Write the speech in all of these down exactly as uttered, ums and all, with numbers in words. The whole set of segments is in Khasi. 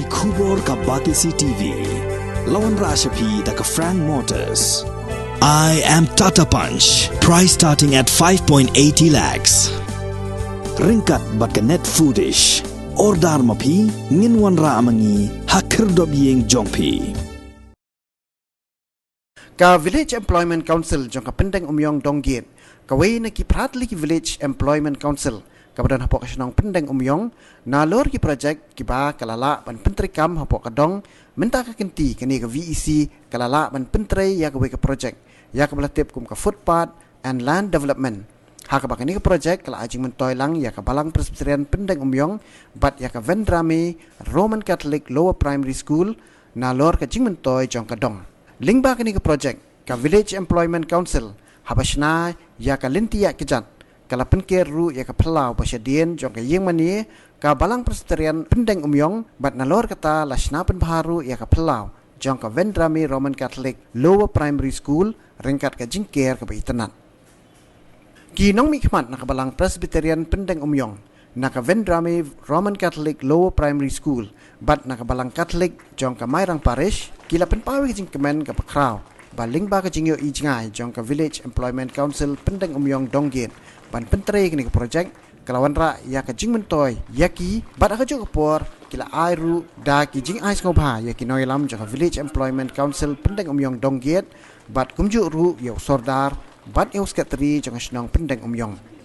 Khubor ka Batesi T V. La wanrah sha phi da ka Frank Motors. I am Tata Punch. Price starting at five point eighty lakhs. Ryngkat bad ka Net Foodish. Order ma phi, ngin wanrah ma ngi ha khyrdop ïing jong phi. Ka Village Employment Council jong ka Pyndengumiong Donggiat, kawei na ki phra tylli ki Village Employment Council kaba don hapoh ka shnong Pyndengumiong, nalor ki projek kiba ka la lah ban pyntreikam hapoh ka dong, mynta ka kynti kane ka V E C ka la lah ban pyntrei ïa kawei ka projek ïa kaba la tip kum ka Footpath and Land Development. Ha kaba kane ka projek ka la ai jingmyntoi lang ïa ka Balang Presbyterian Pyndengumiong bad ïa ka Vendrame Roman Catholic Lower Primary School nalor ka jingmyntoi jong ka dong. Lyngba kane ka projek, ka Village Employment Council haba shna ïa ka lynti ïaid kjat, ka la pynker ruh ïa ka phyllaw ba shadien jong ka ïingmane ka Balang Presbyterian Pyndengumiong, bad nalor kata la shna pynbha ruh ïa ka phyllaw jong ka Vendrame Roman Catholic Lower Primary School ryngkat ka jingker kaba itynnad. Ki nongmihkhmat na ka Balang Presbyterian Pyndengumiong, na ka Vendrame Roman Catholic Lower Primary School bad na ka Balang Catholic jong ka Mairang Parish ki la pynpaw ïa ka jingkmen kaba khraw ba lyngba ka jingïohi jngai jong ka Village Employment Council Pyndengumiong Donggiat ban pyntrei kane ka projek, ka la wanrah ïa ka jingmyntoi ïa ki, bad ha kajuh ka por ki la ai ruh da ki jingai sngewbha ïa ki nongïalam jong ka Village Employment Council Pyndengumiong Donggiat, bad kumjuh ruh ïa u Sordar bad ïa u Sekretari jong ka shnong Pyndengumiong.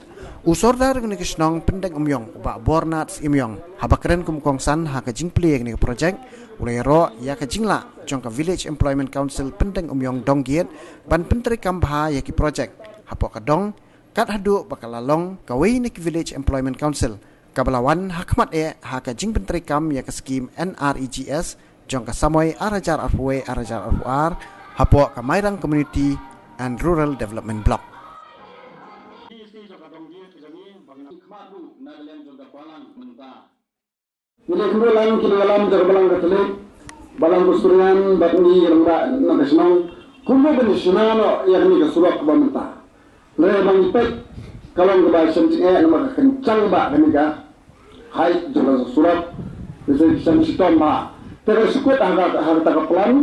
U Sordar jong kane ka shnong Pyndengumiong, u Bah Bornat Syiemiong, haba kren kum u kongsan ha ka jingplie kane ka projek, u la ïaroh ïa ka jinglah jong ka Village Employment Council Pyndengumiong Donggiat ban pyntreikam bha ïa ki projek hapoh ka dong, kat haduh ba ka la long kawei na ki Village Employment Council kaba la wan ha khmat eh ha ka jingpyntreikam ïa ka skim N R E G S jong ka samoi ar hajar arphew wei ar hajar arphew ar hapoh ka Mairang Community and Rural Development Block. Ngi la kynduh lang ki nongïalam jong ka Balang Katholik, Balang Presbyterian bad ngi ki rangbah na ka shnong, kumno ban shna noh ïa kane ka surok kaba mynta. Lada ngi peit ka long kaba shem jingeh namar ka kynjang bha kane ka height jong ka surok. Ngi shem shitom bha. Te ka shu kut ha ka, ha kata ka plan.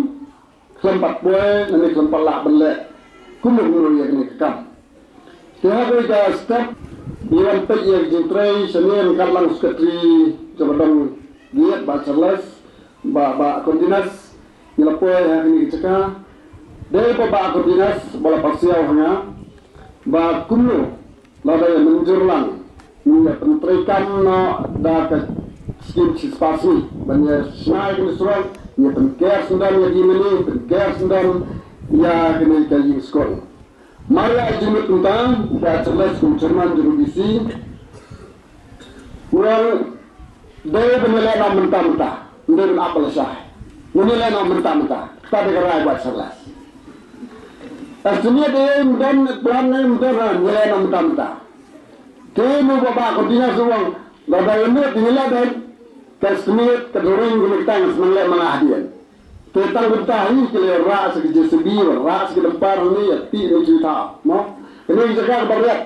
Khlem pat poi, nane khlem pat lah ban leh kumno kumno ïa kane ka kam. Te ha kawei ka step, ngi wan peit ïa ka jingtrei, shane ryngkat lang u Sekretari jong ka dong Giat, Bah Charles, Bah, Bah Continus, ngi la poi ha kane ka jaka. Dei ba Bah Continus ba la pasiaw ha nga ba kumno lada ïa mynjur lang, ngi ïa pyntreikam noh da ka skim shispah sngi ban ïa shna ïa kane ka surok, ngi ïa pynker syndon ïa ki mane, pynker syndon ïa kane ka ïing skul. Mar ïa jingmut mynta, Bah Charles kum chairman jong ka V E C, u ong dei ban ïa leh noh mynta mynta, ym dei ban ap ba lashai. Ngi ïa leh noh mynta mynta. Kata dei ka rai Bah Charles. Estimate dei ym don, plan dei ym don, ngi ïa leh noh mynta mynta. Te u Bah Continus u ong, lada ïa mut ngi leh beit, ka estimate, ka drawing kane kata nga sdang leh ma nga hadien. Te tang kumta hi ki la rah sa ki J C B, rah sa ki dumpers, ne ïa tih ne ki thaw, mo. Kane ka jaka kaba riat.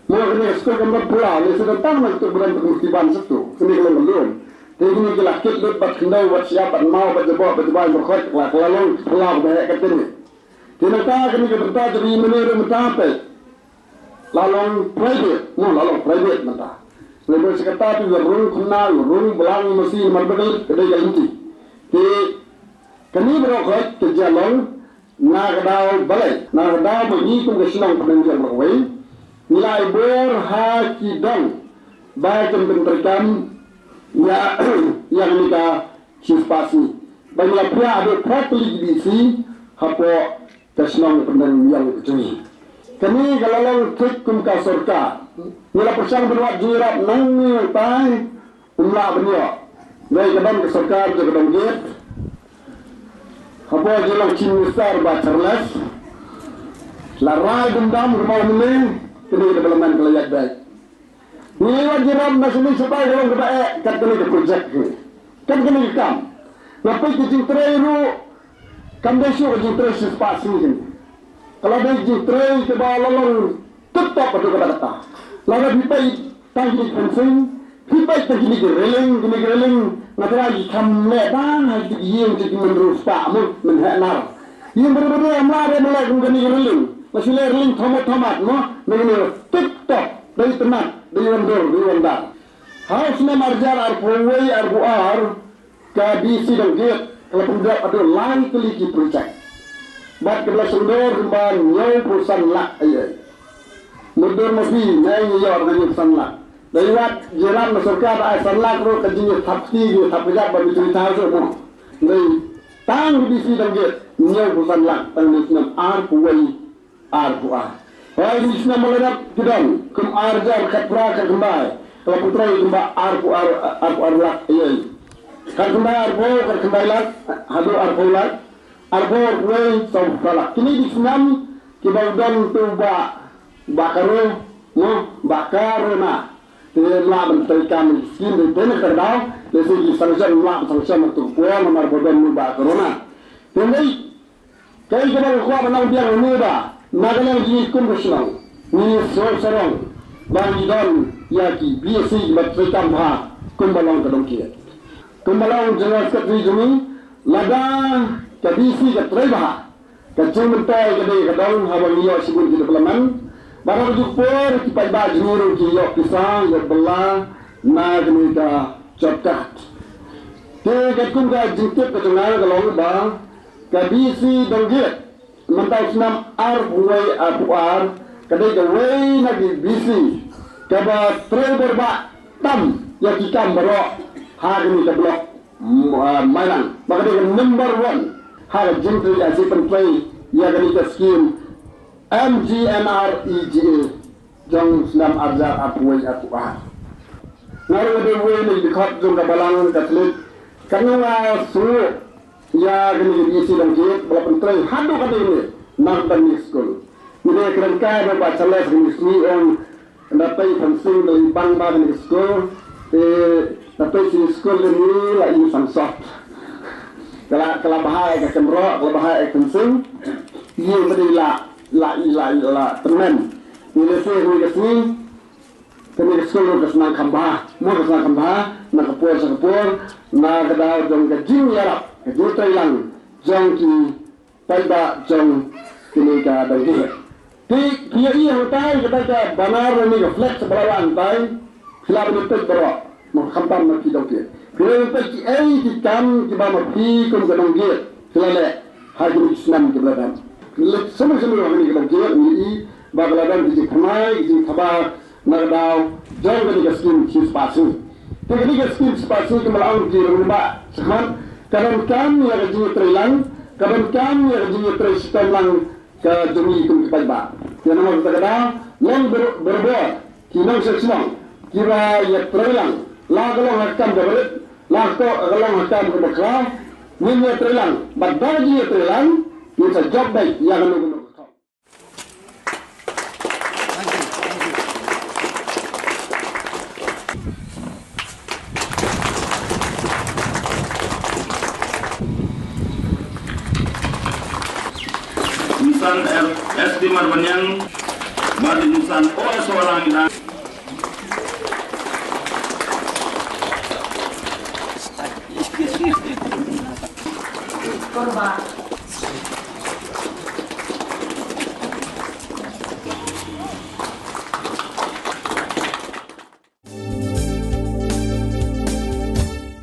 Mo, kane ka skul kam don phyllaw, ne sa don tang na ka tuk badan ka murti ban sa tu. Kane ka long ka lum. Te kine ki la kit lut bad khyndew bad shyiap bad maw bad jaboh bad jubab bad khot, la, la long phyllaw kaba heh katne. Te nangta kane ka bynta jong i mane ruh mynta peit. La long private, mo, la long private mynta. Lada sa kata tu ïa rung khynnah, ïa rung blang masi namar ba ka dei ka lynti. Te kane baroh khoit ka jia long na ka daw balei, na ka daw ba ngi kum ka shnong Pyndengumiong baroh kawei ngi la ai bor ha ki dong ba kin pyntreikam ïa, ïa kane ka shispah sngi. Ba ngi la phiah haduh phra tylli ki V E C hapoh ka shnong Pyndengumiong ka jong ngi. Kane ka la long thik kum ka sorkar. Ngi la pyrshang ban wad jingïarap nangne nangtai, ym lah ban ïoh. Dei ka don ka sorkar jong ka dong Giat, hapoh jong i long Chief Minister Bah Charles, la rai dum dam kumba mynne, kane ka development ka la ïaid beit. Ngi wan jingïarap na shane shatai ka long kaba eh kat kane ka project kane, kat kane ka kam. Nga peit ka jingtrei ruh kam dei shuh ka jingtrei shispah sngi kane. Ka la dei jingtrei kaba la long tip top haduh katta katta. Lada phi peit tang kine ki fencing, Phi peit tang kine ki railing, kine ki railing, nga tharai ki kham leh tang ha ki ïing ki mynriew spah mo, mynheh nar. Ïing bad bad ym lah re mynleh kum kine ki railing. Lashai leh railing thomat thomat mo, mynne tip top, dei tnat, dei wandur, dei wandar. Ha u snem arhajar arphew wei arphew ar, ka B C Dongkit ka la pyndep haduh lai tylli ki project. Bad ka la sngewdor kumba hynñiewphew san lak eiei. Mutdur ma phi, ngi ïoh hynñiewphew san lak. Dei wat jingïarap na sorkar da ai san lak ruh ka jingïathap kti, jingïathap kjat ba phi thaw shuh mo. Dei tang ka B C Dongkit hynñiewphew san lak tang ha u snem arphew wei arphew ar. Hooid, ha u snem ba la dep ki don kum arhajar khatphra khatkhyndai, ka la pyntrei kumba arphew ar, arphew ar lak eiei. Khatkhyndai arphew, khatkhyndai lak, haduh arphew lak, arphew arphew wei, sawphew phra lak. Kine ki snem kiba u don tu ba, ba karo, mo, ba karona. Te ym lah ban trei kam ki skim de, te na kata ka daw, lehse ki sanction ym lah ban sanction ha kato ka por namar ba u don u ba karona. Te ngi Kaei kaba nga kwah ban ong biang hangne ba na ka liang jong ngi kum ka shnong, ngi sngewsarong ba ngi don ïa ki B S C kiba trei kam bha kumba long ka Dongkit. Kumba long General Secretary jong ngi, lada ka B C ka trei bha, ka jingmyntoi ka dei ka dong haba ngi ïoh shibun ki development. Bad ha kajuh ka por ki paidbah jong ngi ruh ki ïoh pisa, ïoh bylla na kane ka job card. Te katkum ka jingtip ka jong nga ka long ba ka B C Dongkit mynta u snem arphew wei arphew ar ka dei kawei na ki B C kaba trei bor ba tam ïa ki kam baroh ha kane ka block, mm, ah, Mairang, ba ka dei ka number one ha ka jingtrei ïa, jingpyntrei ïa kane ka skim M G N R E G A jong u snem arhajar arphew wei arphew ar. Nga ruh nga dei uwei na ki dkhot jong ka Balang Katholik. Katno nga sngewthuh ïa kane ka B C Dongkit ba la pyntrei haduh katne na ka skul. Ngi dei kren kai ba Charles ngi sngew ong, nda pei fencing da i bang ba kane ka skul. Te nda pei shi skul de ngi la i sangsot. Ka la, ka la bha ïa ka kynroh, ka la bha ïa ka fencing. Ïa ba dei la, la i, la i, la tymmen. Ngi lehse ngi ka sngi Kane ka skul ruh ka sdang kham bha, mo, ka sdang kham bha na ka por sha ka por, na ka daw jong ka jingïarap, ka jingtrei lang jong ki paidbah jong kane ka Dongkit. Te phi ïohi hangtai kata ka banner ne ka flag ba la wan hangtai, phi lah ban peit baroh, mo, khamtam na ki Dongkit. Phi lah ban peit kiei ki kam kiba ma phi kum ka Dongkit phi la leh ha kine ki snem kiba la dep. Leit sumar sumar ha kane ka Dongkit, ngi ïohi ba ka la don ki jingkyrmen, ki jingthaba na ka daw jong kane ka skim shispah sngi. Te kane ka skim shispah sngi, kumba la ong ki rangbah shakhmat, ka donkam ïa ka jingïatreilang, ka donkam ïa ka jingïatrei shitom lang ka jong ngi kum ki paidbah. Ïa namar kata ka daw long bor-, borabor ki nongshong shnong kiba ïatreilang, la ka long ha ka kam kaba rit, la ka long ha ka kam kaba khraw, ngin ïatreilang, bad da ka jingïatreilang ngin sa jop beit ïa kano kano ka khraw. Insan S D Marbaniang, bad insan O S Walang ina. Korba.